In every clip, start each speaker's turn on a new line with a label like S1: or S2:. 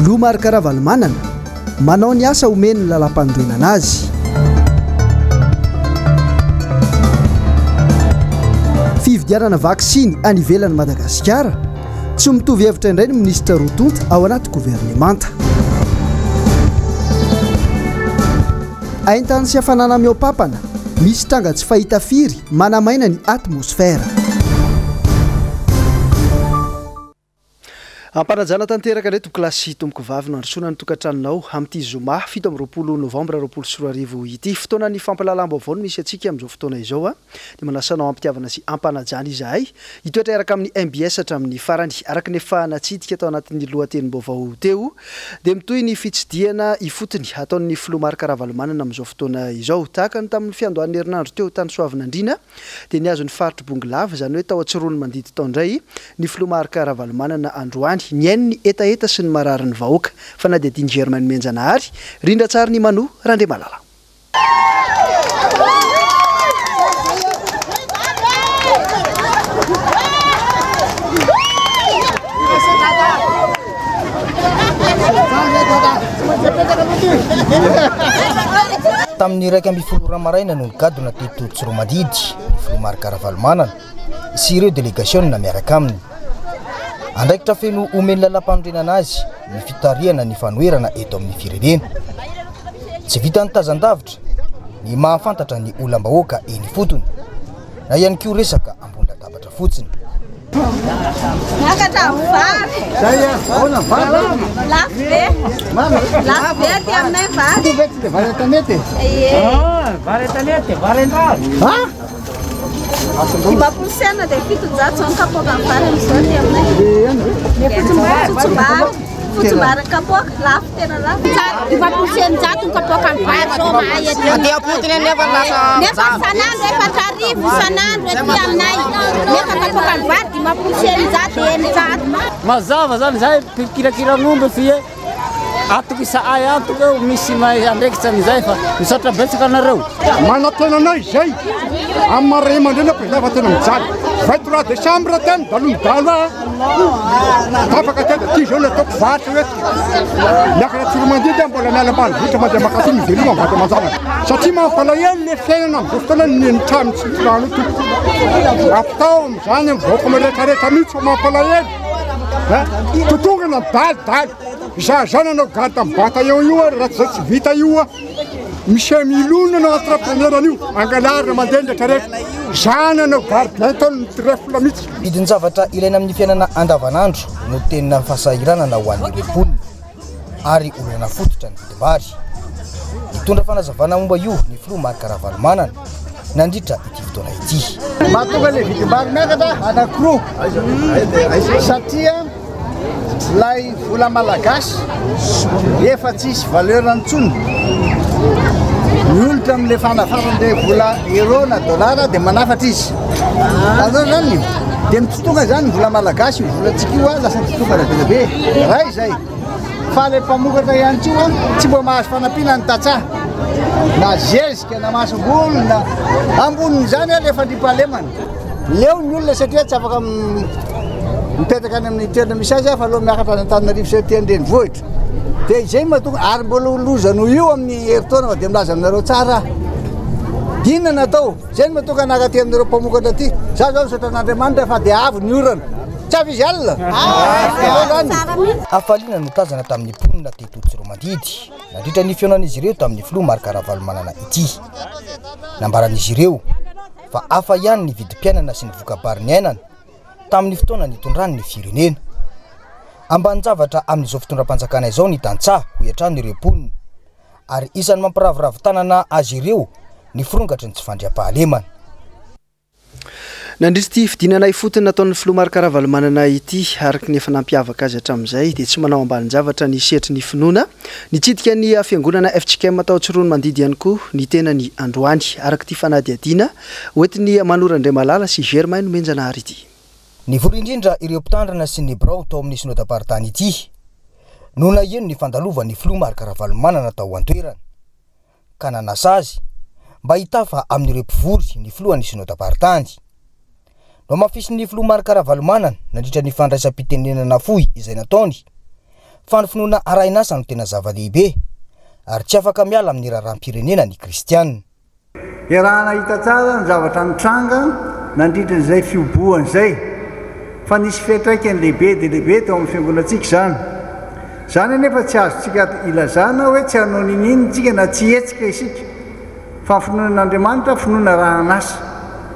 S1: Filoha Marc Ravalomanana, manao ny asa omen'ny lalàmpanorenana azy. Fividianana vaksiny any ivelan'i Madagasikara, tsy mitovy hevitra indray ny minisitra roa tonta ao anaty governemanta. Haintany sy hafanana mihoa-papana, misy tranga tsy fahita firy manamaina ny atmosfera. Ampanajana tanteraka indray tompokolahy sy tompokovavy no handrosoana ny tokantranonao amin'ity zoma 27 novambra 2020 ity. Fotoanan'ny fampahalalam-baovao no misy antsika amin'izao fotoana izao. Dia manasa anao am-pitiavana sy ampanajana izahay hitoetra hiaraka amin'ny mbs hatramin'ny farany. Araka ny efa natsidika tao anatin'ny lohatenim-baovao teo dia mitohy ny fitsidihana ifotony ataon'ny filoha Marc Ravalomanana amin'izao fotoana izao. Tahaka ny tamin'ny fiandohan'ny herinandro teo tany Soavinandriana dia nihazo ny faritr'i Bongolava, izany hoe tao Antsiroanomandidy tao indray ny filoha Marc Ravalomanana androany. Nihaino ny hetaheta sy ny mararin'ny vahoaka. Fanadihadian'i Germain Nomenjanahary, Rindratsarin'i Mano Randriamalala.
S2: Tamin'ny 11 ora maraina no nigadona teto Tsiroamandidy ny filoha Marc Ravalomanana sy ireo delegasiona miaraka aminy. Andraikitra feno omen'ny lalàmpanorenana azy ny fitarihana ny fanoherana eto amin'ny firenena. Tsy vitan'ny tazan-davitra ny mahafantatra ny olam-bahoaka eny ifotony na ihany koa resaka ambony latabatra fotsiny.
S3: Miakatra ny vary.
S4: Zay a, ahoana ny vary?
S3: Lafo be. Lafo be aty aminay vary.
S4: Tonga tsy dia vary an-tanety e?
S3: Ie.
S5: Ah, vary an-tanety, vary an-drano.
S4: Ha?
S3: 50 sy enina dia 700 zao ny kapoakan'ny vary amin'izao aty aminay. Fotsimbary. Fotsimbary. Fotsimbary kapoaka, lafo tena lafo.
S6: 650 ny kapoakan'ny vary zao mahay aty.
S7: Aty am-potony nefa lasa
S6: Nefa isan'andro 4000 isan'andro aty aminay. Nefa kapoakan'ny vary 650 600.
S5: Mazava zany zay mpikirakira ng'omby fie atokisa'ay antoka eo misy mahay andraikitra an'izay fa misaotra betsaka anareo.
S4: Manantena anay izay amin'ny maha ray aman-dreny aho fa tena mijaly. 23 décembre tany dalon-dalo aho. Tapaka teo dia ty zao no ataoko varotra hoe miakatra Tsiroamandidy aho mbola miala ambanivohitra mandeha makaty ny veloma mivady aman-janaka. Satria mampalahelo le fiainana amin'izao fotoana ny ny trano tsy misy rano io tompoko. Ampitao amin'izany amin'ny vahoaka rehetrarehetra mihitsy fa mampalahelo. Totongana daly daly. Izaho zao nanao garde amin'ny bataillon io raha tsy zay tsy vita io. Misy milona no entrepreneur an'io, angalarina mandeha ny retraretra. Za nanao gardien tao ny trèfle mihitsy.
S2: Vidin-javatra ilaina amin'ny fiainana andavanandro no tena fahasahiranana ho an'ireo mponina ary olana fototra ny vidim-bary. Nitondra fanazavana momba io ny filoha Marc Ravalomanana nandritra ity fotoana ity.
S4: Mahatonga ilay vidim-bary miakatra anankiroa satria Ilay vola malagasy efa tsisy valeur intsony. Ny olitra amin'ilay fanafaran'ilay vola euro na dollar dia manafatra izy. Azonao zany? Dia mitsitokana zany ny vola malagasy, io volantsika io lasa mitsitokana be dia be. Iray izay. Fa ilay mpamokatra ihany koa tsy mba mahazo fanampiana ny tantsaha. Na zezika na masomboly na ambonin'izany ilay fandriampahalemana. Leo ny olona satria tsy afaka mipetraka any amin'ny toerana misy azy fa aleo miakatra any Antananarivo sy aty an-drenivohitra. Dia izay no mahatonga ary mbola ho loza noho io amin'ny herintaona fa dia milaza aminareo tsara aho. Inona no atao? Izay no mahatonga anaka aty aminareo mpamokatra aty. Za zao misaotra an'Andriamanitra fa dia avy ny orana. Tsy avy izy alina? Avy.
S2: Hafaliana no tazana tamin'ny mponina teto Tsiroamandidy nandritra ny fihaonan'izy ireo tamin'ny filoha Marc Ravalomanana ity. Nambaran'izy ireo fa hafa ihany ny vidim-piainana sy ny voka-bary niainana tamin'ny fotoana nitondrany ny firenena. Ambanin-javatra amin'izao fitondram-panjakana izao ny tantsaha, hoy hatrany ireo mponina, ary isan'ny mampiraviravy tanana azy ireo ny firongatry ny tsy fandriampahalemana.
S1: Nandritra ity fidinana ifotony nataon'ny filoha Marc Ravalomanana ity, araka ny efa nampiavaka azy hatramin'izay, dia tsy manao ambanin-javatra ny sehatry ny finoana. Nitsidika ny fiangonana fjkm tao Tsiroanomandidy ihany koa ny tenany androany, araka ity fanadihadiana hoentin'i Mano Randriamalala sy Germain Nomenjanahary ity.
S2: Nivory indrindra ireo mpitandrina sy ny birao tao amin'ny synodam-paritany ity no naheno ny fandalovan'ny filoha Marc Ravalomanana tao an-toerana ka nanasa azy mba hitafa amin'ireo mpivory ny filohan'ny synodam-paritany. Nohamafisin'ny filoha Marc Ravalomanana nandritra ny fandraisam-pitenenana fohy izay nataony. fa ny finoana arahin'asa no tena zava-dehibe ary tsy afaka miala amin'ny raharaham-pirenena ny kristiana.
S4: Iarahana hita tsara ny zavatra nitranga nandritra izay fihobohana izay, fa nisy fiantraikany lehibe dia lehibe teo amin'ny fiangonantsika izany. Izany anefa tsy azontsika ilazana hoe tsy hanao n'inon'inona isika na tsy hihetsika isika, fa ny finoana an'Andriamanitra finoana arahan'asa,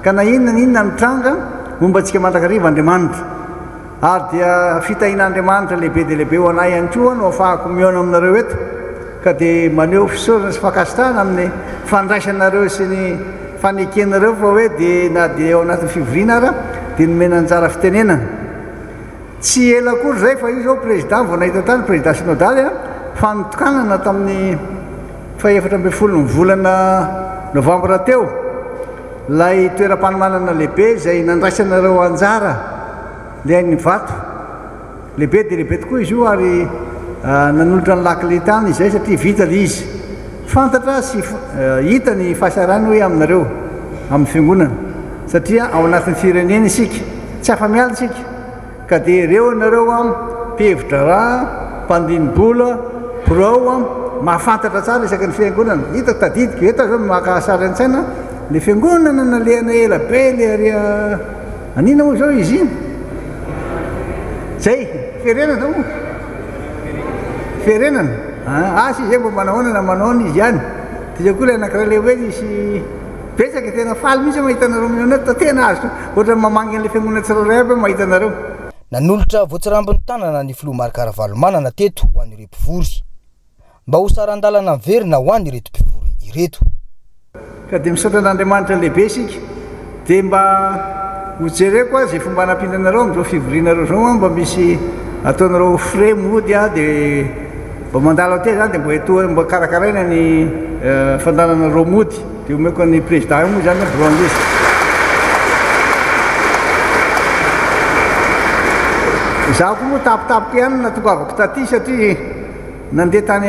S4: ka na inona na inona mitranga, homba antsika mandrakariva Andriamanitra. Ary dia fitahian'Andriamanitra lehibe dia lehibe ho anay ihany koa no afahako mihaona aminareo eto, ka dia maneho fisaorana sy fankasitrahana amin'ny fandraisanareo sy ny fanekenareo fa hoe dia na dia ao anatin'ny fivoriana ara dia nomena anjara fitenenana. Tsy ela akory izay fa io izao président vao nahita tany, président synodaly, fa nitokanana tamin'ny fahefatra ambin'ny folon'ny volana novambra teo ilay toeram-panomanana lehibe izay nandraisanareo anjara. Ilay any Ivato. Lehibe dia lehibe tokoa izy io ary nanolotra ny lakile tany izay satria vita ilay izy. Fantatra sy hita ny fahasahiranana hoy aminareo amin'ny fiangonana satria ao anatin'ny firenena isika, tsy afa-miala isika ka dia ireo ianareo mpihevi-draharaha, mpandini-bola, birao mahafantatra tsara isaky ny fiangonana. Hitako, tadidiko, eto aho izao maka sary an-tsaina ilay fiangonana nalehana ela be ilay ary An'inona moa izao izy iny? Zay, ferenana moa. Ferenana. Ah, asa izy mba manahoana na manahoana izy ihany. Dia koa ilay anankiray ilay hoe nisy betsaka tena faly mihitsy mahita anareo mihaona eto, tena azo ohatran'ny mamangy an'ilay fiangonana tsirairay aby aho mahita anareo.
S2: Nanolotra voatsirambin'ny tanana ny filoha Marc Ravalomanana teto ho an'ireo mpivory. Mba ho saran-dalana miverina ho an'ireto mpivory ireto.
S4: Ka dia misaotra an'Andriamanitra lehibe isika. Dia mba ho jereko aho izay fomba hanampiana anareo amin'izao fivorianareo izao an, mba misy ataonareo frais mody aho dia mba mandalo aty izany dia mba etoa mba karakaraina ny fandalanareo mody dia omeko an'ny président io moa izany hoe birao an'izy. Izaho koa moa tampotampoka ihany no nahatongavako taty satria Nandeha tany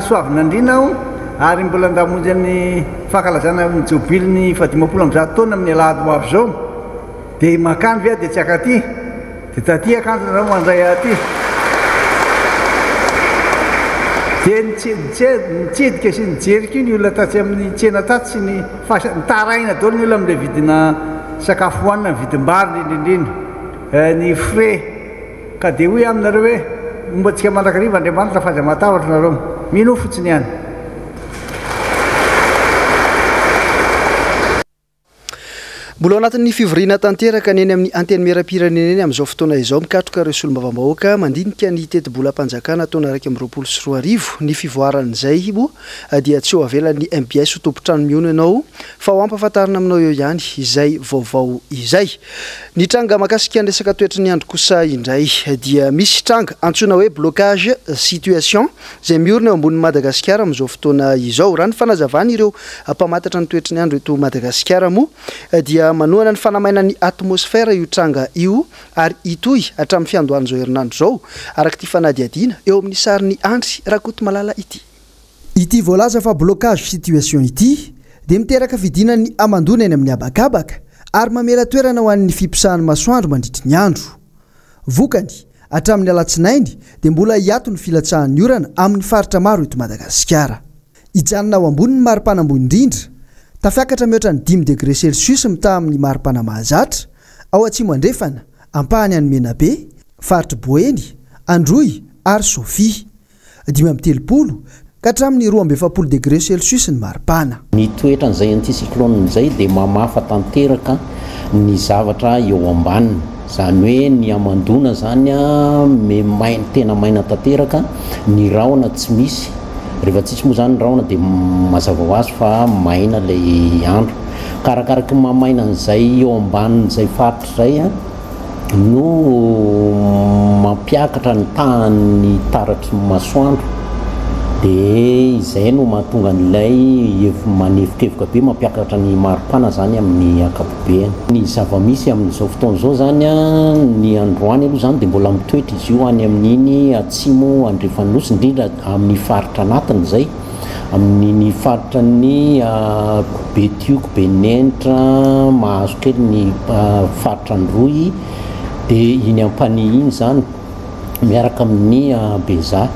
S4: Soavinandriana aho ary mbola andamonjy ny fankalazana ny jobilin'ny fahadimampolo ambizato taona amin'ny alahady ho avy izao. Dia mankany ve aho dia tsy hankaty? Dia taty akanjo nareo mandray ahy aty. Dia nitsidika sy nijery koa ny olona tatsy amin'ny tsena tatsy sy ny fasa, nitaraina daholo ny olona amin'ilay vidina sakafo hohanina, ny vidim-bary indrindra indrindra, ny frais. Ka dia hoy aho aminareo hoe, Homba antsika mandrakariva Andriamanitra fa aza matahotra nareo. Minoa fotsiny ihany.
S1: Mbola ao anatin'ny fivoriana tanteraka ny eny amin'ny Antenimierampirenena eny amin'izao fotoana izao mikatroka ireo solombavambahoaka mandinika ny tetibolam-panjakana taona 2021. Ny fivoaran'izay moa dia tsy ho avelan'ny mbs ho tompon-trano mihono ianao fa ho ampahafantarina aminao eo ihany izay vaovao izay. Ny tranga mahakasika ny resaka toetry ny andro kosa indray dia misy tranga antsoina hoe blocage situation izay miorina eo ambonin'i Madagasikara amin'izao fotoana izao. Raha ny fanazavan'ireo mpamantatra ny toetry ny andro eto Madagasikara moa dia manohana ny fanamainan'ny atmosfera io tranga io ary hitohy hatramin'ny fiandohan'izao herinandro izao, araka ity fanadihadiana eo amin'ny sarin'i Andry Rakotomalala ity. Ity voalaza fa blocage situation ity dia miteraka fidinan'ny hamandoana eny amin'ny habakabaka ary mamela toerana ho an'ny fiposahan'ny masoandro mandritry ny andro. Vokany, hatramin'ny alatsinainy dia mbola hiato ny filatsahan'ny orana amin'ny faritra maro eto Madagasikara. Hijanona ho ambony ny maripana ambony indrindra, tafiakatra mihoatra ny dimy degre celsius mitaha amin'ny maripana mahazatra, ao Atsimo Andrefana, ampahany any Menabe, faritr'i Boeny, Androy ary Sofia. 35 ka hatramin'ny 42 degre celsius ny maripana.
S7: Ny toetran'izay anticyclone izay dia mamafa tanteraka ny zavatra eo ambaniny, izany hoe ny hamandoana izany me maina tena maina tanteraka, ny rahona tsy misy, rehefa tsisy moa izany ny rahona dia mazava ho azy fa maina ilay andro, ka arakaraky ny mahamaina an'izay eo ambanin'izay faritra izay no mampiakatra ny tahan'ny taratry ny masoandro dia izay no mahatonga an'ilay manevokevoka be mampiakatra ny maripana izany amin'ny ankapobeny. Ny zava-misy amin'izao fotoana izao izany ny androany aloha izany dia mbola mitoetra izy io any amin'iny atsimo andrefan'ny nosy indrindra amin'ny faritra anatiny izay. Amin'iny faritra ny Betioky, Benenitra, mahazo kely ny faritra Androy, dia iny Ampanihy iny izany. miaraka amin'ny Beza.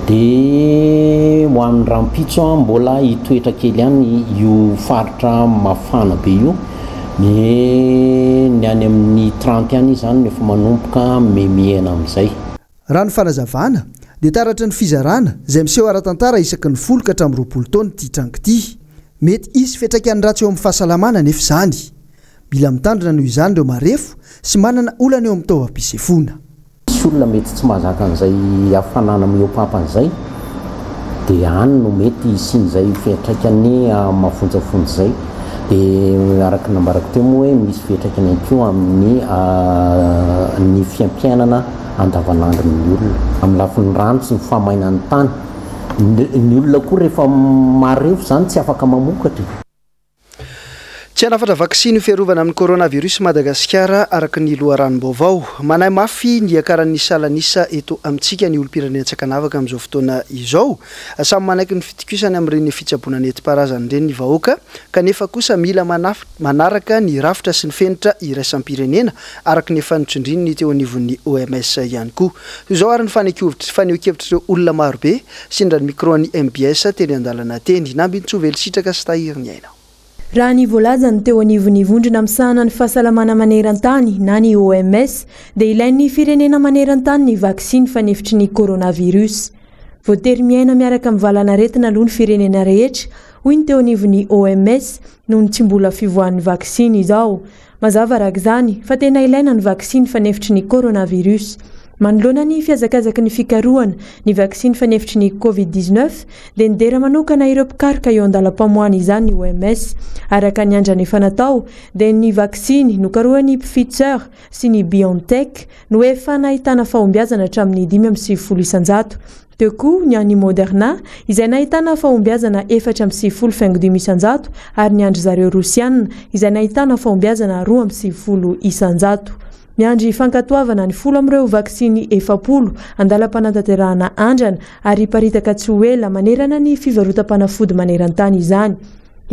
S7: Dia ho an'ny rahampitso mbola hitoetra kely ihany io faritra mafana be io. Dia ny any amin'ny 30 any izy izany no efa manomboka mihemihena amin'izay.
S1: Raha ny fanazavana, dia taratry ny fizarana izay miseho ara-tantara isaky ny 10 ka hatramin'ny 20 taona ity tranga ity. Mety hisy fiantraikany ratsy eo amin'ny fahasalamana anefa izany. Mila mitandrina noho izany ireo marefo sy manana olana eo amin'ny taovam-pisefoana.
S7: Misy olona mety tsy mahazaka an'izay hafanana mihoa-pampana izay, dia any no mety hisian'izay fiantraikany mafonjafonja izay. Dia araka ny nambarako teo moa hoe misy fiantraikany ihany koa amin'ny ny fiaimpiainana andavanandron'ny olona. Amin'ny lafiny rano sy ny fahamainan'ny tany. Ny olona koa rehefa marefo izany tsy afaka mamokatra e.
S1: Tsy hanafatra vaksiny ho fiarovana amin'ny coronavirus Madagasikara, araka ny loharanom-baovao. Manahy mafy ny hiakaran'ny salan'isa eto amintsika ny olom-pirenena tsy ankanavaka amin'izao fotoana izao. Samy manaiky ny fitokisany amin'ireny fitsaboana nentim-paharazana ireny ny vahoaka, kanefa kosa mila manaraka ny rafitra sy ny fenitra iraisam-pirenena, araka ny efa notsindrin'ny teo anivon'ny OMS ihany koa. Toy izao ary ny fanehoan-kevitr'ireo olona marobe Sendra ny micro an'ny mbs teny an-dalana teny. Nambinintsoa Velositraka sy Tahiry ny aina.
S8: Raha ny voalazan'ny teo anivon'ny Vondrona misahana ny fahasalamana maneran-tany na ny OMS dia ilain'ny firenena maneran-tany ny vaksiny fanefitry ny coronavirus. Voatery miaina miaraka amin'ny valan'aretina aloha ny firenena rehetra, hoy ny teo anivon'ny OMS, noho ny tsy mbola fivoahan'ny vaksiny izao. Mazava araka izany fa tena ilaina ny vaksiny fanefitry ny coronavirus. Manoloana ny fihazakazaky ny fikarohana ny vaksiny fanefitry ny Covid 19 dia nidera manokana ireo mpikaroka eo an-dalam-pamoahana izany ny OMS. Araka ny andrana efa natao dia ny vaksiny nokarohan'ny Pfizer sy ny BioNTech no efa nahitana fahombiazana hatramin'ny 95%. Teo koa ny an'ny Moderna, izay nahitana fahombiazana 94,5% ary ny an-dry zareo Rosiana, izay nahitana fahombiazana 92%. Miandry fankatoavana ny 10 amin'ireo vaksiny 40 andalam-panatanterahana andrana ary hiparitaka tsy ho ela manerana ny fivarotam-panafody maneran-tany izany.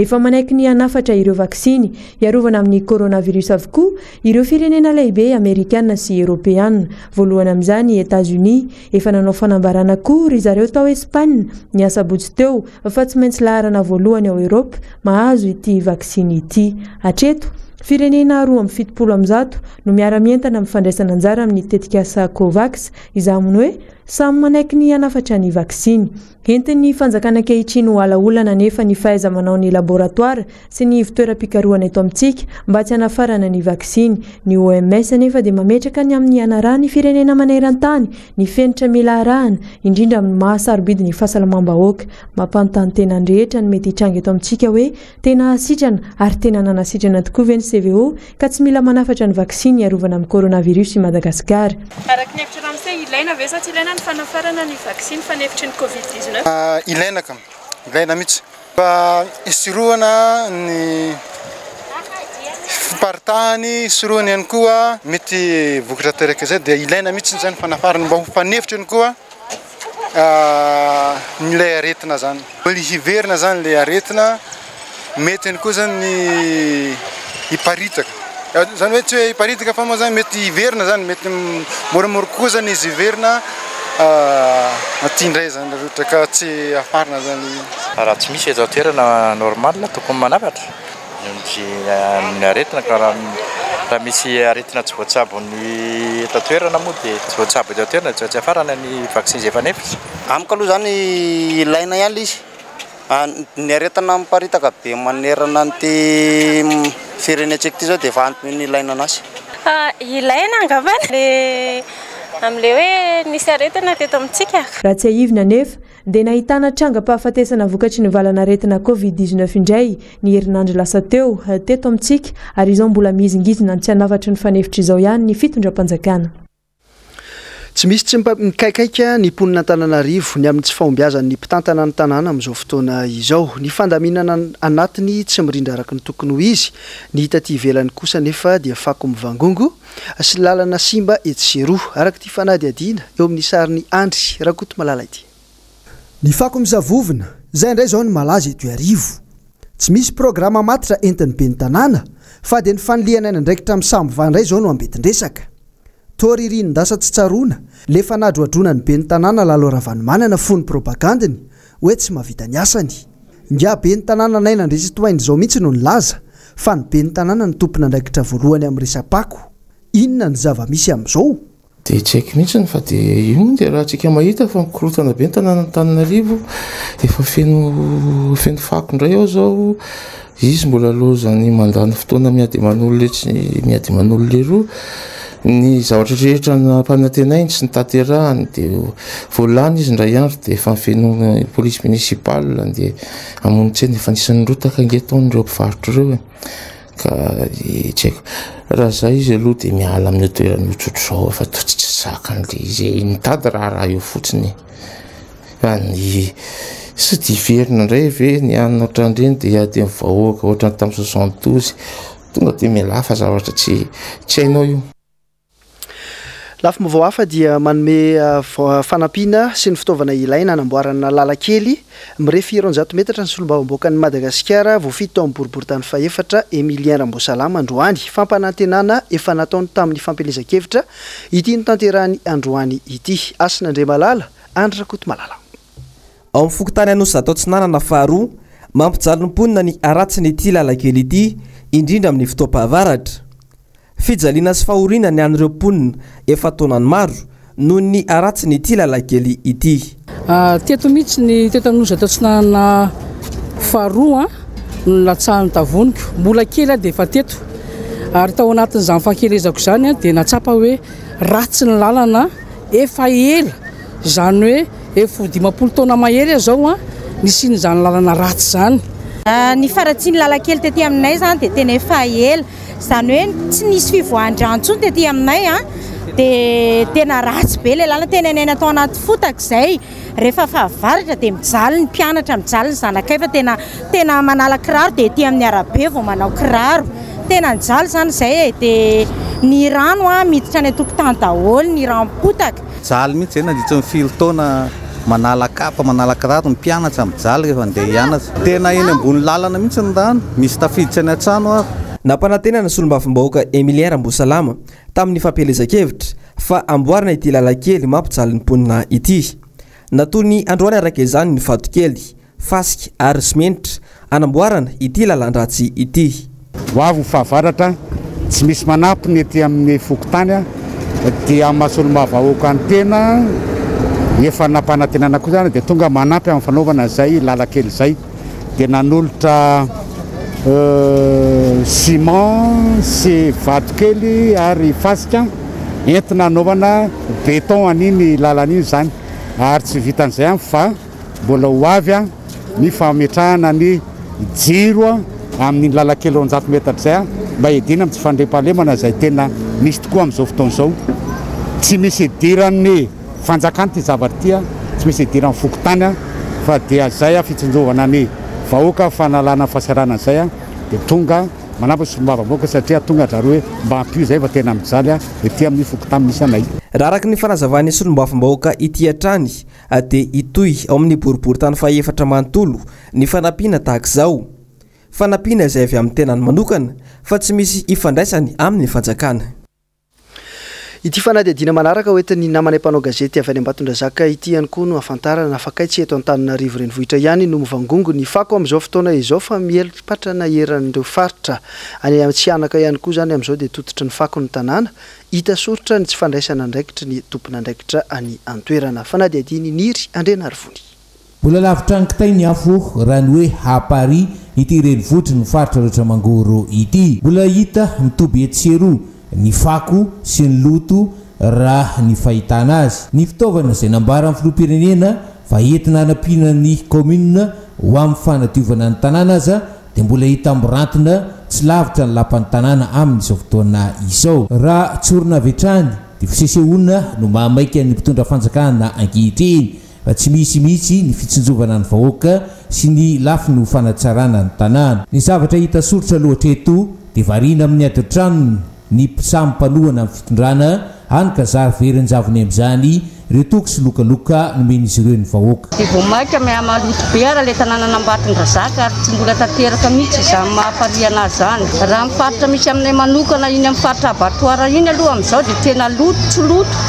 S8: Efa manaiky ny hanafatra ireo vaksiny hiarovana amin'ny coronavirus avokoa ireo firenena lehibe amerikana sy eoropeana. Voalohany amin'izany i Etazonia. Efa nanao fanambarana koa ry zareo tao Espaina ny asabotsy teo fa tsy maintsy laharana voalohany ao Eoropa mahazo ity vaksiny ity. Hatreto, firenena 172 no miara-mientana amin'ny fandraisana anjara amin'ny tetikasa Covax, izany hoe samy manaiky ny hanafatra ny vaksiny. Entin'ny fanjakana ankehitriny ho ala-olana anefa ny fahaiza-manaon'ny laboratoara sy ny ivon-toeram-pikarohana eto amintsika mba tsy hanafarana ny vaksiny. Ny OMS anefa dia mametraka ny amin'ny hanarahan'ny firenena maneran-tany ny fenitra mila arahana, indrindra amin'ny maha sarobidy ny fahasalamam-bahoaka. Mampanontany tena ny rehetra ny mety hitranga eto amintsika hoe tena hahasitrana ary tena nanasitrana tokoa ve ny CVO ka tsy mila manafatra ny vaksiny hiarovana amin'ny coronavirus i Madagasikara.
S9: Araka ny hevitra ramose, ilaina ve sa tsy ilaina ny fanafarana ny vaksiny fanefitry ny covid 19?
S10: Ilaina ka, ilaina mihitsy mba hisorohana ny fiparitahany, hisorohana ihany koa mety vokatra teraka izay dia ilaina mihitsy izany fanafarana mba ho fanefitra ihany koa ilay aretina zany. Mbola hiverina zany ilay aretina, mety ihany koa zany ny hiparitaka, zany hoe tsy hoe hiparitaka fa moa zany mety hiverina zany, mety moramora kokoa zany izy hiverina aty indray zany raha ohatra ka tsy afarina zany.
S11: Raha tsy misy eto an-toerana normal tokony manafatra. Ny aretina ka raha misy aretina tsy voatsabon'ny eto an-toerana moa dia tsy voatsabo eto an-toerana dia tsy afarana ny vaksiny izay efa nefitra.
S12: Amiko aloha izany ilaina ihany ilay izy. Ny aretina miparitaka be manerana an'ity firenentsika ity izao dia efa antony ilaina an'azy.
S13: Ilaina angamba le amin'ilay hoe nisy aretina teto amintsika.
S8: Raha tsiahivina anefa dia nahitana trangam-pahafatesana vokatry ny valanaretina Covid 19 indray ny herinandro lasa teo teto amintsika ary izao mbola mihizingizina ny tsy hanafatry ny fanefitra izao ihany ny fitondram-panjakana.
S1: Tsy misy tsy mikaikaika ny mponin'Antananarivo ny amin'ny tsy fahombiazan'ny mpitantana ny tanàna amin'izao fotoana izao. Ny fandaminana anatiny tsy mirindra araka ny tokony ho izy, ny hita aty ivelany kosa anefa dia fako mivangongo sy lalana simba etsy sy eroa, araka ity fanadihadiana eo amin'ny sarin'i Andry Rakotomalala ity. Ny fako misavovona, izay indray izao no malaza eto Iarivo. Tsy misy programa matotra entin'ny ben'ny tanàna fa dia ny fanilihana ny andraikitra amin'ny samy va indray izao no ambetin-dresaka. Toa ririnin-dasa tsy tsaroana, le fanadrohadroana ny ben'ny tanàna Lalao Ravalomanana fony propagandiny hoe tsy mahavita ny asany. Ingahy ben'ny tanàna Naina Andriatsitohaina izao mihitsy no nilaza fa ny ben'ny tanàna no tompon'andraikitra voalohany amin'ny resa-pako. Inona ny zava-misy amin'izao?
S14: Dia tsy haiko mihitsiny fa dia io moa dia raha tsika mahita fa mikorotana be ny tanàn'Antananarivo, efa feno feno fako indray ao izao, izy mbola lozan'ny mandany fotoana miady aman'olona etsy miady aman'olona eroa, ny zavatra rehetra nampanantenainy sy notanterahany dia vao lany izy indray andro dia efa feno police municipale dia hamono tsena, efa anisan'ny rotaka ange tao ireo mpivarotra ireo e. Ka tsy haiko. Raha za izy aloha dia miala amin'io toerana io tsotr'izao fa toa tsy zakany le izy e. Mitady raharaha eo fotsiny e. Fa ny sao dia hiverina indray ve ny hanina ohatran'ireny dia hiady amin'ny vahoaka ohatran'ny tamin'ny 72. Tonga dia mialà fa zavatra tsy tsy hainao io.
S1: Lafim-baovao hafa dia manome fanampiana sy ny fitaovana ilaina hanamboarana lalan-kely mirefy 200 metatra ny solombavambahoakan'i Madagasikara voafidy tao amin'ny boriborintany fahefatra, Emilien Ramboasalama, androany. Fampanantenana efa nataony tamin'ny fampielezan-kevitra ity notanterahiny androany ity. Hasina Andriamalala, Andry Rakotomalala.
S15: Ao amin'ny fokontany Anosizato Atsinanana faharoa, mampijaly ny mponina ny haratsin'ity lalan-kely ity, indrindra amin'ny fotoam-pahavaratra. Fijaliana sy fahoriana ny an'ireo mponina efa taonany maro noho ny haratsin'ity lalan-kely ity.
S16: Teto mihitsy ny teto Anosizato Atsinanana faharoa no nilatsahan'ny tavoniko. Mbola kely aho dia efa teto. Ary tao anatin'izany fahakelezako izany dia nahatsapa hoe ratsy ny lalana efa ela. Izany hoe efa ho 50 taona mahery aho izao nisian'izany lalana ratsy izany.
S17: Ny faharatsian'ny lalan-kely tety aminay izany dia tena efa ela. Izany hoe tsy nisy fivoahan-drano intsony tety aminay an, dia tena ratsy be ilay lalana, tena niaina tao anaty fotaka izay, rehefa fahavaratra dia mijaly ny mpianatra, mijaly ny zanakay fa tena tena manala kiraro dia ety amin'ny arabe vao manao kiraro, tena nijaly izany izay e, dia ny rano an miditra any an-tokotany daholo, ny ranom-potaka.
S18: Mijaly mihitsy izay nandritra ny firy taona manala kapa, manala kiraro, ny mpianatra mijaly rehefa andeha hianatra. Tena eny ambony lalana mihitsy ny rano, misy tafiditra any an-trano ary.
S15: Nampanantena ny solombavambahoaka Emilien Rambosalama tamin'ny fampielezan-kevitra fa hamboarina ity lalan-kely mampijaly ny mponina ity. Natory androany araka izany ny vatokely. fasika ary simenitra hanamboarana ity lalan-dratsy ity.
S4: Ho avy ny fahavaratra, tsy misy manampy ny ety amin'ny fokontany dia amin'ny maha solombavambahoaka ny tena efa nampanantenana koa izany dia tonga manampy amin'ny fanaovana izay lalan-kely izay dia nanolotra ciment sy vatokely ary fasika entina hanaovana béton an'iny lalana iny izany ary tsy vitan'izay ihany fa Mbola ho avy ny fametrahana ny jiro amin'iny lalan-kely 200 metatra izay mba hiadiana amin'ny tsy fandriampahalemana izay tena misy tokoa amin'izao fotoana izao. Tsy misy idiran'ny fanjakana ity zavatra ity, tsy misy idiran'ny fokontany fa dia izay fitsinjovana ny vahoaka, fanalana ny fahasahiranana izay dia tonga manampy ny solombavambahoaka satria tonga ry zareo hoe mba ampio izay fa tena mijaly ety amin'ny fokontany misy anay.
S15: Raha araka ny fanazavan'ny solombavambahoaka ity hatrany dia hitohy ao amin'ny boriborintany fahefatra manontolo ny fanampiana tahaka izao. Fanampiana izay avy amin'ny tenany manokana fa tsy misy ifandraisany amin'ny fanjakana.
S1: Ity fanadihadiana manaraka hoentin'ny namanay mpanao gazety avy any Ambatondrazaka ity ihany koa no ahafantarana fa kay tsy eto Antananarivo renivohitra ihany no mivangongo ny fako amin'izao fotoana izao fa mieli-patrana eran'ireo faritra any Antsihanaka ihany koa izany amin'izao dia tototry ny fako ny tanàna Hita soritra ny tsy fandraisana andraikitry ny tompon'andraikitra any an-toerana. Fanadihadian'i Niry Andrianarivony.
S19: Mbola lavitra ny kitay ny afo raha ny hoe à Paris ity renivohitry ny faritra Alaotra Mangoro ity. Mbola hita mitoby etsy sy eroa ny fako sy ny loto raha ny fahitana azy. Ny fitaovana izay nambaran'ny filoham-pirenena fa entina hanampiana ny kaominina ho amin'ny fanadiovana ny tanàna aza dia mbola hita mirantina tsy lavitra ny lapan'ny tanàna amin'izao fotoana izao. Raha tsorina avy hatrany dia fisesehoana no mahamaika ny mpitondra fanjakana ankehitriny fa tsy misy mihitsy ny fitsinjovana ny vahoaka sy ny lafiny ho fanatsarana ny tanàna. Ny zavatra hita soritra aloha hatreto dia variana amin'ny ady an-tranony ny samy mpanohana ny fitondrana Hany ka zary verin-javony amin'izany ireo toky sy lokaloka nomen'izy ireo ny vahoaka.
S20: Dia vao mainka mihamaloto be ary ilay tanànan'Ambatondrazaka ary tsy mbola tanteraka mihitsy izany maha-farihy anazy izany. Raha ny faritra misy aminay manokana iny amin'ny faritra abattoir iny aloha amin'izao dia tena loto tsy loto,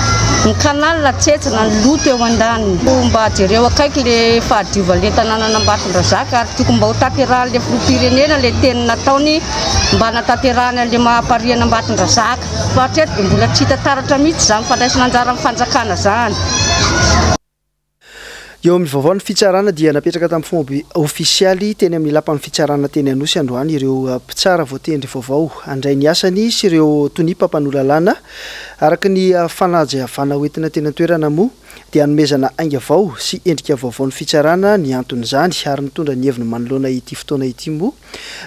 S20: ny canal tsetsina, ny loto eo andaniny. Mba jereo akaiky ilay fahadiovan'ilay tanànan'Ambatondrazaka ary tokony mba ho tanterahan'ilay filoham-pirenena ilay teny nataony mba hanatanterahany an'ilay maha-farihy an'Ambatondrazaka. Fa hatreto dia mbola tsy hita taratra mihitsy izany fandraisana anjara amin'ny fanjakana izany.
S1: Eo amin'ny vaovaon'ny fitsarana dia napetraka tamin'ny fomba ofisialy teny amin'ny lapan'ny fitsarana teny Anosy androany ireo mpitsara voatendry vaovao handray ny asany sy ireo tonia mpampanoa lalàna. Araka ny fanazavana hoentina teny an-toerana moa dia hanomezana ainga vao sy endrika vaovao ny fitsarana ny anton'izany ary nitondra ny heviny manoloana ity fotoana ity moa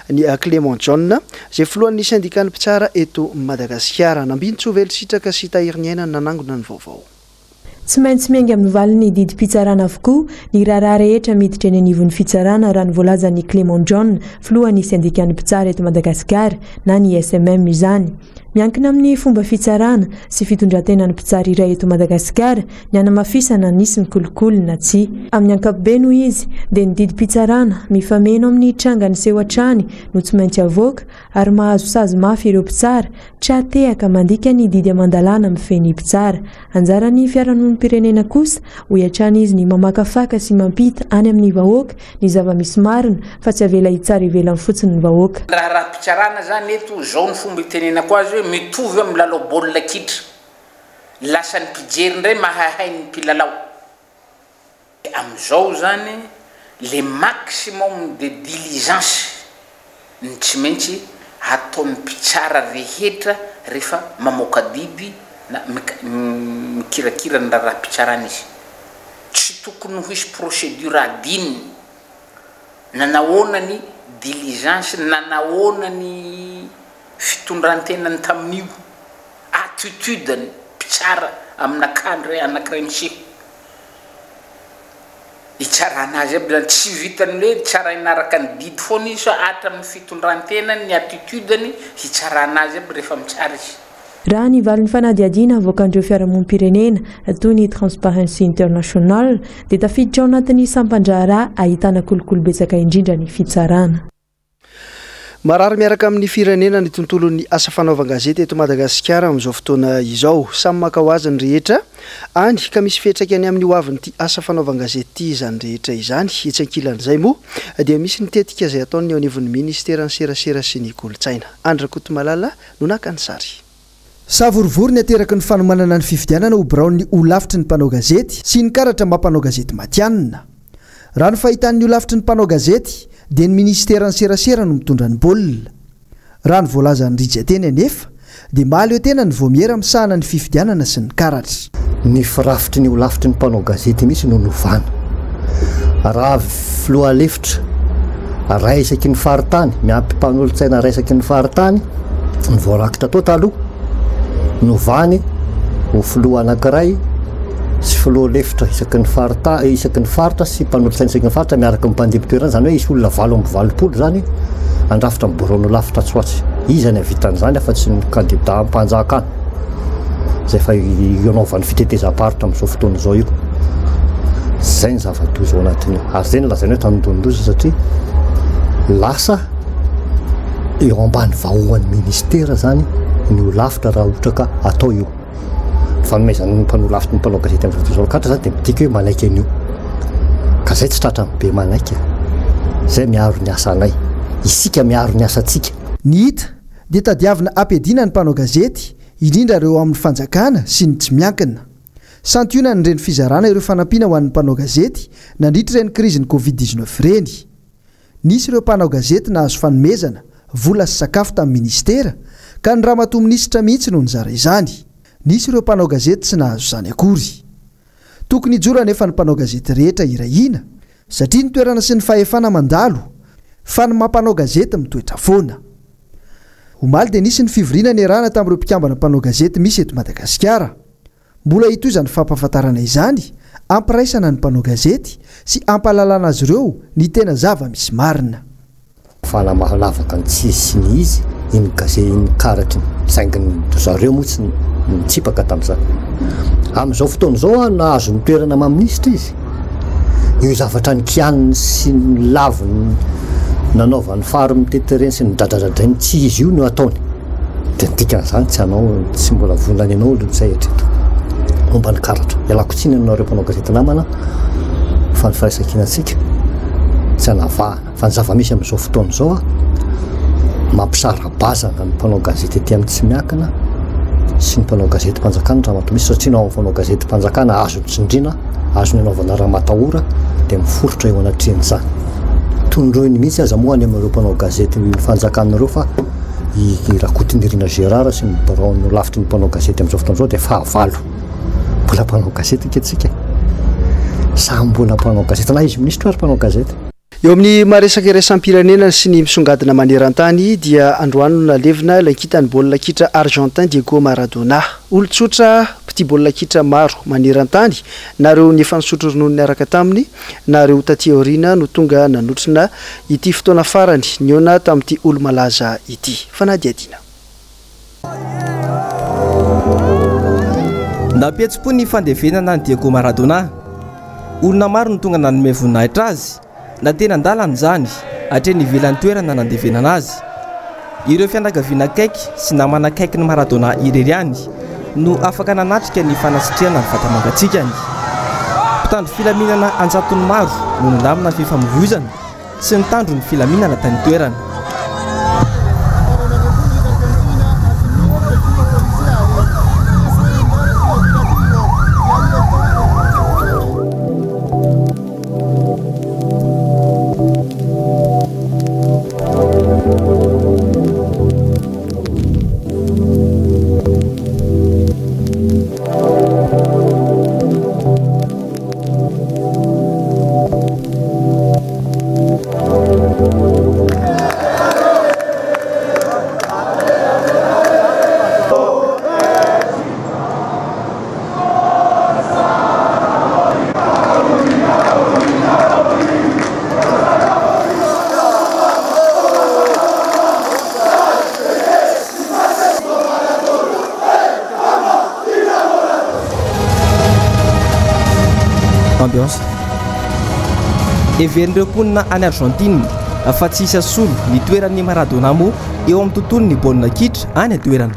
S1: ny Clément John izay filohan'ny sendikan'ny mpitsara eto Madagasikara. Nambinintsoa Velositraka sy Tahiriniaina nanangona ny vaovao.
S8: Tsy maintsy miainga amin'ny valin'ny didim-pitsarana avokoa ny raharaha rehetra miditra eny anivon'ny fitsarana raha ny voalazan'i Clément John, filohan'ny sendikan'ny mpitsara eto Madagasikara na ny SMM izany. Miankina amin'ny fomba fitsarana sy fitondran-tenan'ny mpitsara iray eto Madagasikara ny hanamafisana nisy ny kolikoly na tsia. Amin'ny ankapobeny hoy izy dia ny didim-pitsarana mifameno amin'ny tranga niseho hatrany no tsy maintsy avoaka ary mahazo sazy mafy ireo mpitsara tra-tehaka mandika ny didy aman-dalàna mifehy ny mpitsara. Anjaran'ny fiarahamonim-pirenena kosa, hoy hatrany izy, ny mamakafaka sy mampita any amin'ny vahoaka ny zava-misy marina fa tsy avela hitsara ivelany fotsiny ny vahoaka.
S21: Ny raharaham-pitsarana zany eto, zao ny fomba itenenako azy hoe mitovy amin'ny lalao baolina kitra, lasa ny mpijery indray mahahay ny mpilalao. Amin'izao izany le maximum de diligence no tsy maintsy ataon'ny mpitsara rehetra rehefa mamoaka didy na mikirakira ny raharaham-pitsarana izy. Tsy tokony ho hisy procédure adinony na nahoana ny diligence na nahoana ny fitondran-tenany tamin'io, attitude-ny mpitsara amina cas anankiray miseho. Hitsarana azy aby zany, tsy vitan'ny hoe tsaraina araka ny didy foana izy fa hatramin'ny fitondran-tenany, ny attitude-ny, hitsarana azy aby rehefa mitsara izy.
S8: Raha ny valin'ny fanadihadiana avoakan'ireo fiarahamonim-pirenena toy ny Transparency International dia tafiditra ao anatin'ny sampan-draharaha ahitana kolikoly betsaka indrindra ny fitsarana.
S1: Marary miaraka amin'ny firenena ny tontolon'ny asa fanaovan-gazety eto Madagasikara amin'izao fotoana izao. Samy maka ho azy ny rehetra any ka misy fiantraikany amin'ny hoavin'ity asa fanaovan-gazety ity izany rehetra izany. Etsy ankilan'izay moa dia misy ny tetika izay ataon'ny eo anivon'ny ministeran'ny serasera sy ny kolontsaina. Andry Rakotomalala no naka ny sary. Savorovoro ny ateraky ny fanomanana ny fifidianana ho biraon'ny holafitry ny mpanao gazety sy ny karatra maha mpanao gazety matihanina. Raha ny fahitan'ny holafitry ny mpanao gazety dia ny minisiteran'ny serasera no mitondra ny baolina. Raha ny voalazan'i Rija teny anefa dia mahaleo tena ny vaomiera misahana ny fifidianana sy ny karatra.
S22: Ny firafitry ny holafitry ny mpanao gazety mihitsy no novana. Raha filoha lefitra iray isaky ny faritany miampy mpanolotsaina iray isaky ny faritany ny voarakitra tao taloha, novany ho filoha anankiray sy filoha lefitra isaky ny farita- isaky ny faritra sy mpanolotsaina isaky ny faritra miaraka amin'ny mpandimby toerana, izany hoe hisy olona 88 izany handrafitra ny biraon'ny holafitra atsy ho atsy. Iza ny hahavita an'izany afa-tsy ny kandidam-panjakana izay efa anaovany fitetezam-paritra amin'izao fotoana izao io. Izay ny zava-doza ao anatin'io. Ary izay no lazaina hoe tandindon-doza satria lasa eo ambany vahoan'ny ministera izany ny holafitra raha ohatra ka atao io. Fanomezan'ny mpanolafitry ny mpanao gazety amin'izao fotoana izao karatra izany dia midika hoe manaiky an'io. Ka izay tsy tratran'ny be manaiky e. Izay miaro ny asanay. Isika miaro ny asantsika.
S1: Ny hita dia tadiavina hampiadiana ny mpanao gazety, indrindra ireo ao amin'ny fanjakana sy ny tsy miankina. Santionany ireny fizarana ireo fanampiana ho an'ny mpanao gazety nandritra ireny krizin'ny Covid 19 ireny. Nisy ireo mpanao gazety nahazo fanomezana, vola sy sakafo tamin'ny minisitera, ka ny ramatoa minisitra mihitsy no nizara izany. Nisy ireo mpanao gazety tsy nahazo izany akory. Tokony hijoro anefa ny mpanao gazety rehetra hiray hina, satria ny toerana sy ny fahefana mandalo, fa ny maha mpanao gazety mitoetra foana. Omaly dia nisy ny fivoriana niarahana tamin'ireo mpikambana mpanao gazety misy eto Madagasikara. Mbola hitohy izany fampahafantarana izany, hampiraisana ny mpanao gazety sy hampahalalana azy ireo ny tena zava-misy marina.
S22: Fa namalavaka ny tsy izy sy ny izy iny gazety iny karatra iny saingy ny zareo moa tsy nitsipaka tamin'izany. Amin'izao fotoana izao an, nahazo ny toerana maha minisitra izy. Io zavatra nikianiny sy nolaviny nanaovany fary mitety ireny sy nodradradradrainy tsy izy io no ataony. Dia ny dikan'izany tsy hanao, tsy mbola vonona ny hanao aloha izay hatreto. Momba ny karatra. Ialako tsiny aminareo mpanao gazety namana fa ny firaisankinantsika tsy anavahana. Fa ny zava-misy amin'izao fotoana izao, mampisara-bazana ny mpanao gazety aty amin'ny tsy miankina sy ny mpanao gazetim-panjakana ramatoa minisitra satria na ao amin'ny mpanao gazetim-panjakana azony tsindriana, azony anaovana ramatahora dia miforitra eo anatrehan'izany. Tondroiny mihitsy aza moa any amin'ireo mpanao gazety fanjakana ireo fa i Rakotonirina Gérard sy ny biraon'ny holafitry ny mpanao gazety amin'izao fotoana izao dia fahavalo. Mbola mpanao gazety ange tsika e. Samy mbola mpanao gazety na izy minisitra ary mpanao gazety.
S1: Eo amin'ny maha resaka iraisam-pirenena sy ny misongadina maneran-tany dia androany no nalevina ilay kintan'ny baolina kitra Argentin Diego Maradona. Olon-tsotra mpitia baolina kitra maro maneran-tany na ireo efa nisotro ronono niaraka taminy na ireo taty aoriana no tonga nanotrona ity fotoana farany nihaona tamin'ity olo-malaza ity. Fanadihadiana.
S15: Nampihetsi-po ny fandevenana an'i Diego Maradona. Olona maro no tonga nanome voninahitra azy, na teny an-dalana izany, hatreny ivelan'ny toerana nandevenana azy. Ireo fianakaviana akaiky sy namana akaikin'i Maradona irery ihany no afaka nanatrika ny fanasitrihana ny vata-mangatsiakany. Mpitandro filaminana an-jatony maro no nandamina ny fifamoivoizana sy nitandro ny filaminana tany an-toerana. Ambiance. Heverin'ireo mponina any Argentine fa tsy hisy hasolo ny toeran'i Maradona moa eo amin'ny tontolon'ny baolina kitra any an-toerana.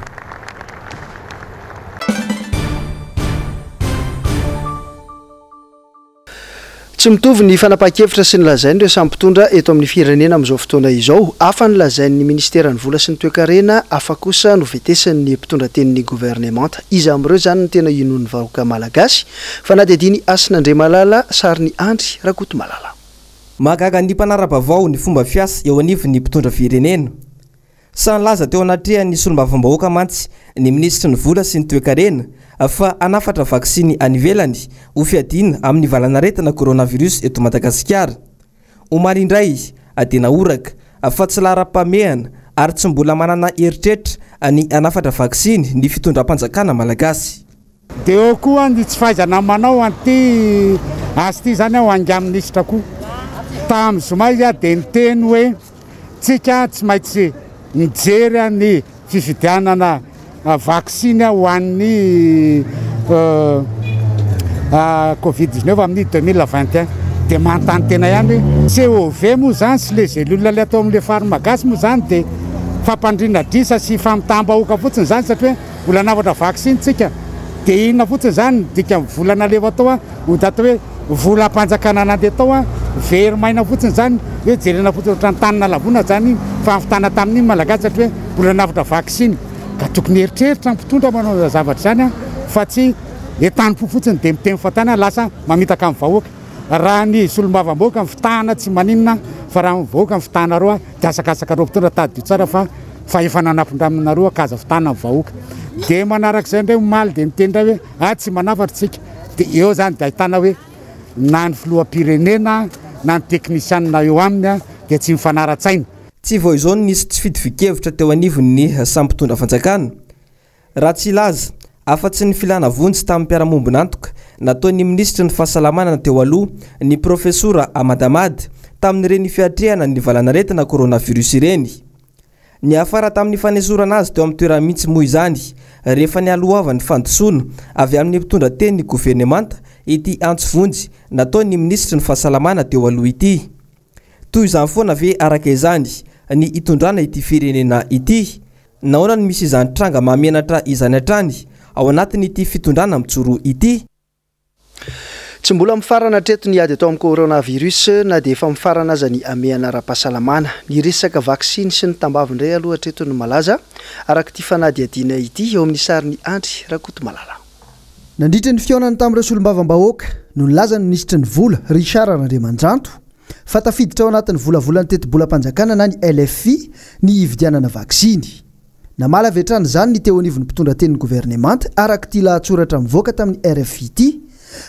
S1: Tsy mitovy ny fanapahan-kevitra sy ny lazain'ireo samy mpitondra eto amin'ny firenena amin'izao fotoana izao. Hafa ny lazain'ny minisiteran'ny vola sy ny toekarena, hafa kosa no vetesin'ny mpitondra tenin'ny governemanta. Iza amin'ireo izany no tena inoan'ny vahoaka malagasy? Fanadihadian'i Hasina Andriamalala, sarin'i Andry Rakotomalala.
S15: Mahagaga ny mpanara-baovao ny fomba fiasa eo anivon'ny mpitondra firenena. Sahy nilaza teo anatrehan'ny solombavambahoaka mantsy ny minisitry ny vola sy ny toekarena fa hanafatra vaksiny any ivelany ho fiadiana amin'ny valanaretina coronavirus eto Madagasikara. Omaly indray dia nahoraka fa tsy laharam-pahamehana ary tsy mbola manana eritreritra ny hanafatra vaksiny ny fitondram-panjakana malagasy.
S4: Dia eo koa ny tsy fahaizana manao an'ity asa ity izany aho angaha minisitra koa. Tamin'ny zoma izy dia niteny hoe tsika tsy maintsy mijery ny fividianana vaksiny ho an'ny covid 19 amin'ny 2021. Dia manontany tena ihany hoe COV moa izany sy le gelule le atao amin'le pharmagasy moa izany dia fampandriana adrisa sy famitaham-bahoaka fotsiny izany satria Mbola hanavatra vaksiny tsika dia inona fotsiny izany ny dikan'ny vola nalefa tao an, mody atao hoe volam-panjakana nandeha tao an, very maina fotsiny izany hoe jerena fotsiny ohatran'ny tany nalavona izany iny fahavitana tamin'iny Malagasy satria hoe mbola hanavotra vaksiny. Ka tokony hieritreritra ny mpitondra manao izany zavatra izany an, fa tsy entanim-po fotsiny dia miteny fahatany an, lasa mamitaka ny vahoaka. Raha ny solombavambahoaka ny fitahana tsy maninona fa raha ny vahoaka ny fitahanareo an, dia asakasakareo mpitondra tadidio tsara fa fahefana nampindraminareo ankaza fitana ny vahoaka. Dia manarak'izay indray omaly dia niteny indray hoe ah tsy manafatra isika. Dia eo izany dia ahitana hoe na ny filoham-pirenena na ny teknisianina eo aminy dia tsy mifanara-tsaina.
S15: Tsy vao izao no nisy tsy fitovian-kevitra teo anivon'ny samy mpitondra fanjakana. Raha tsy hilaza afa-tsy ny filana vonjy tamin'ny mpiara-mombon'antoka nataon'ny minisitry ny fahasalamana teo aloha, ny profesora Ahmad Ahmad, tamin'ireny fiatrehana ny valanaretina coronavirus ireny. Niafara tamin'ny fanesorana azy teo amin'ny toerany mihitsy moa izany rehefa nialohavan'ny fandisoana avy amin'ny mpitondra tenin'ny governemanta ity antso vonjy nataon'ny minisitry ny fahasalamana teo aloha ity. Toy izany foana ve araka izany ny hitondrana ity firenena ity? Nahoana no misy izany tranga mahamenatra izany hatrany ao anatin'ity fitondrana mijoro ity?
S1: Tsy mbola mifarana hatreto ny ady atao amin'ny coronavirus na dia efa mifarana aza ny hamehana ara-pahasalamana. Ny resaka vaksiny sy ny tambavy indray aloha hatreto no malaza, araka ity fanadihadiana ity eo amin'ny sarin'i Andry Rakotomalala. Nandritra ny fihaonany tamin'ireo solombavambahoaka no nilaza ny minisitry ny vola, Richard Randriamandranto, fa tafiditra ao anatin'ny volavolan'ny tetibolam-panjakana na ny LFI ny hividianana vaksiny. Namaly avy hatrany izany ny teo anivon'ny mpitondra tenin'ny governemanta araka ity lahatsoratra mivoaka tamin'ny rfi ity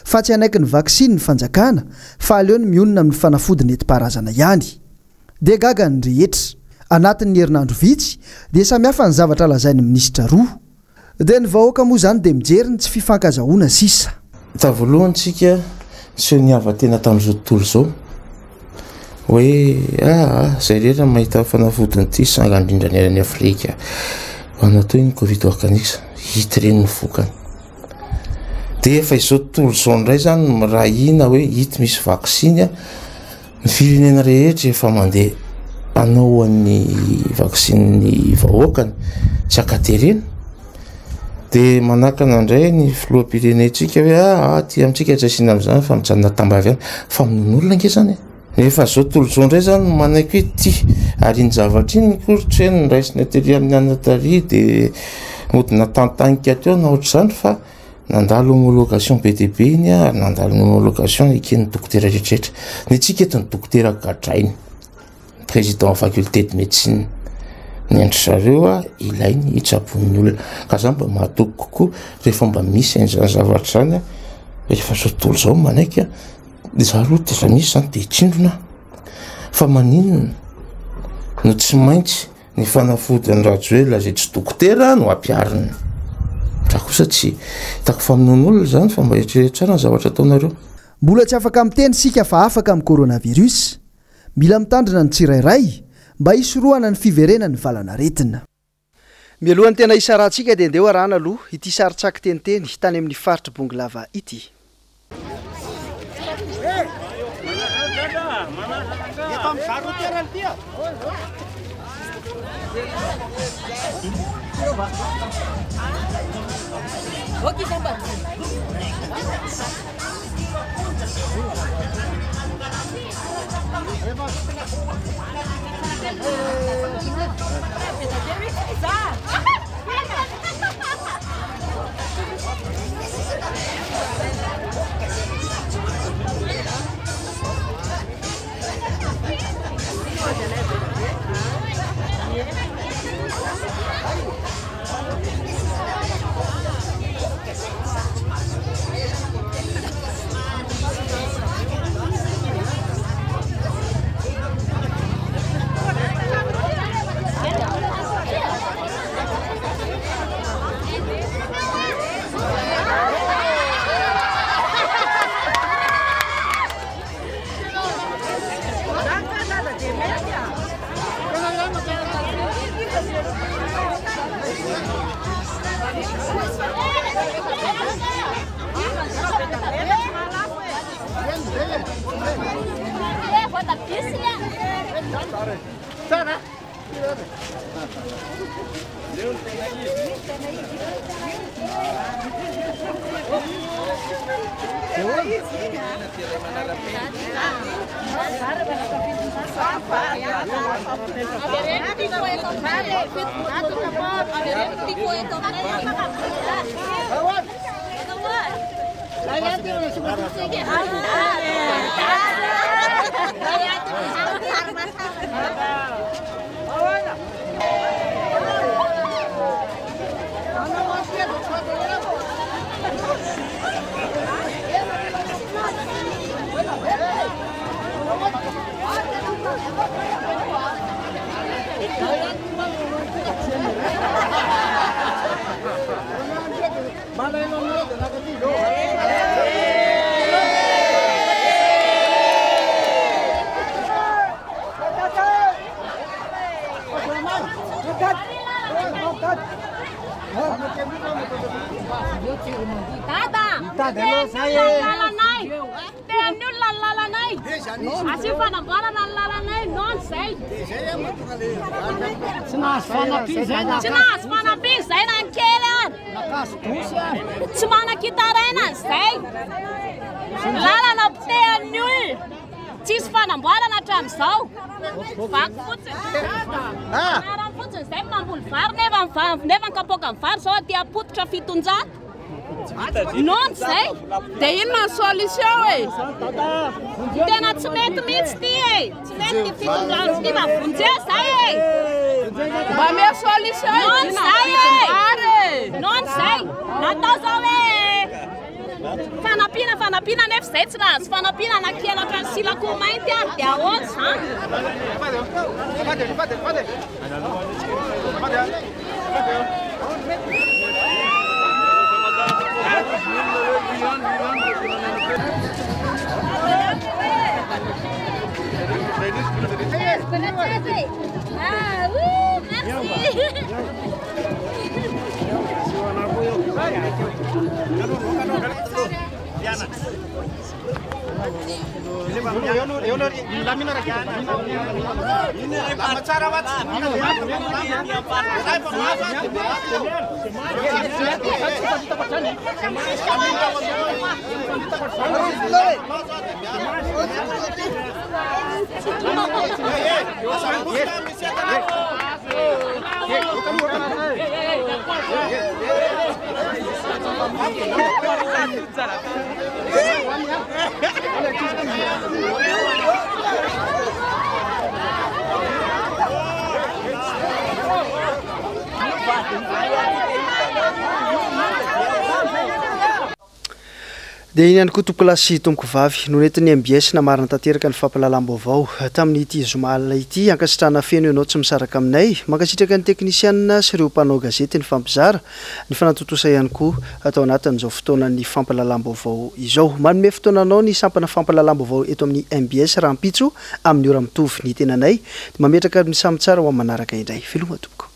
S1: fa tsy hanaiky ny vaksiny ny fanjakana fa aleony mionona amin'ny fanafody nentim-paharazana ihany. Dia gaga ny rehetra. Anatin'ny herinandro vitsy dia samihafa ny zavatra lazain'ny minisitra roa. Dia ny vahoaka moa izany dia mijery ny tsy fifankazahoana sisa.
S14: Ta voalohany tsika niseho niava-tena tamin'izao tontolo izao hoe aa zay rehetra mahita fanafodiny ity sangany indrindra ny eran'i Afrika manao toy ny covid organix hita ireny ny vokany. Dia efa izao tontolo izao indray izany no miray hina hoe ito misy vaksiny a. Ny firenena rehetra efa mandeha hanao an'ny vaksinin'ny vahoakany tsy ankaterena dia manakana indray ny filoham-pirenentsika hoe ah, aty amintsika tsy asiana amin'izany fa mijanona tambavy ihany. Famonoana olona ange izany e. Nefa izao tontolo izao indray izany no manaiky hoe ity ary iny zavatra iny akory tsy hoe noraisina tery amin'ny anona tary dia mody natantanika teo na ohatr'izany fa Nandalo homologation be dia be iny ary nandalo ny homologation eken'ny dokotera rehetrarehetra. Ny antsika eto ny dokotera gadraina, ny président faculté de médecine. Ny an-dry zareo a, ilainy hitsaboan'ny olona. Ka za mba mahatoky kokoa rehefa mba misy an'izany zavatra izany a, rehefa izao tontolo izao manaiky a, za aloha de raha misy izany de hitsindrona aho. Fa maninona no tsy maintsy Ny fanafodin'i Rajoelina izay tsy dokotera no ampiharina. Za kosa tsy hitako famonoana olona izany fa mba eritrereto tsara ny zavatra ataonareo.
S1: Mbola tsy afaka miteny isika fa afaka amin'ny coronavirus. Mila mitandrina ny tsirairay mba hisorohana ny fiverenan'ny valanaretina. Mialohan'ny tena hisarahantsika dia ndeha ho arahana aloha ity sary tsaky teniteny tany amin'ny faritr'i Bongolava ity.
S3: Asio fanamboarana ny lalanay, non zay.
S5: Tsy nahazo fanampiana zay na.
S3: Tsy nahazo fanampiana zay na ny kely ary.
S5: Nakazo dosy ary.
S3: Tsy manan-kitaraina zay. Lalana potehan'ny olona. Tsisy fanamboarana hatramin'izao. Vaky fotsiny. Anarany fotsiny zay mamboly vary nefa nefa ny kapoakan'ny vary zao aty am-pototra 700. Non zay.
S6: Dia inona ny solution e?
S3: Tena tsy mety mihitsy ty e. Tsy mety ty fitondrana ty fa vonjeo zay e.
S6: Mba meo solution
S3: Non zay e. Non zay. Natao zao hoe fanampiana fanampiana nefa zay tsy nahazo fanampiana na kely ohatran'ny silako mainty ary dia ahoana izany? Ah oui, merci.
S1: Dia iny ihany koa tompokolahy sy tompokovavy no nentin'ny mbs namarana tanteraka ny fampahalalam-baovao tamin'ity zoma alina ity. Ankasitrahana feno ianao tsy misaraka aminay. Mankasitraka ny teknisianina sy ireo mpanao gazety nifampizara ny fanatontosa ihany koa tao anatin'izao fotoanan'ny fampahalalam-baovao izao. Manome fotoana anao ny sampana fampahalalam-baovao eto amin'ny mbs rahampitso amin'ny ora mitovy ny tenanay. Dia mametraka ny samy tsara ho amin'ny manaraka indray. Veloma tompoko.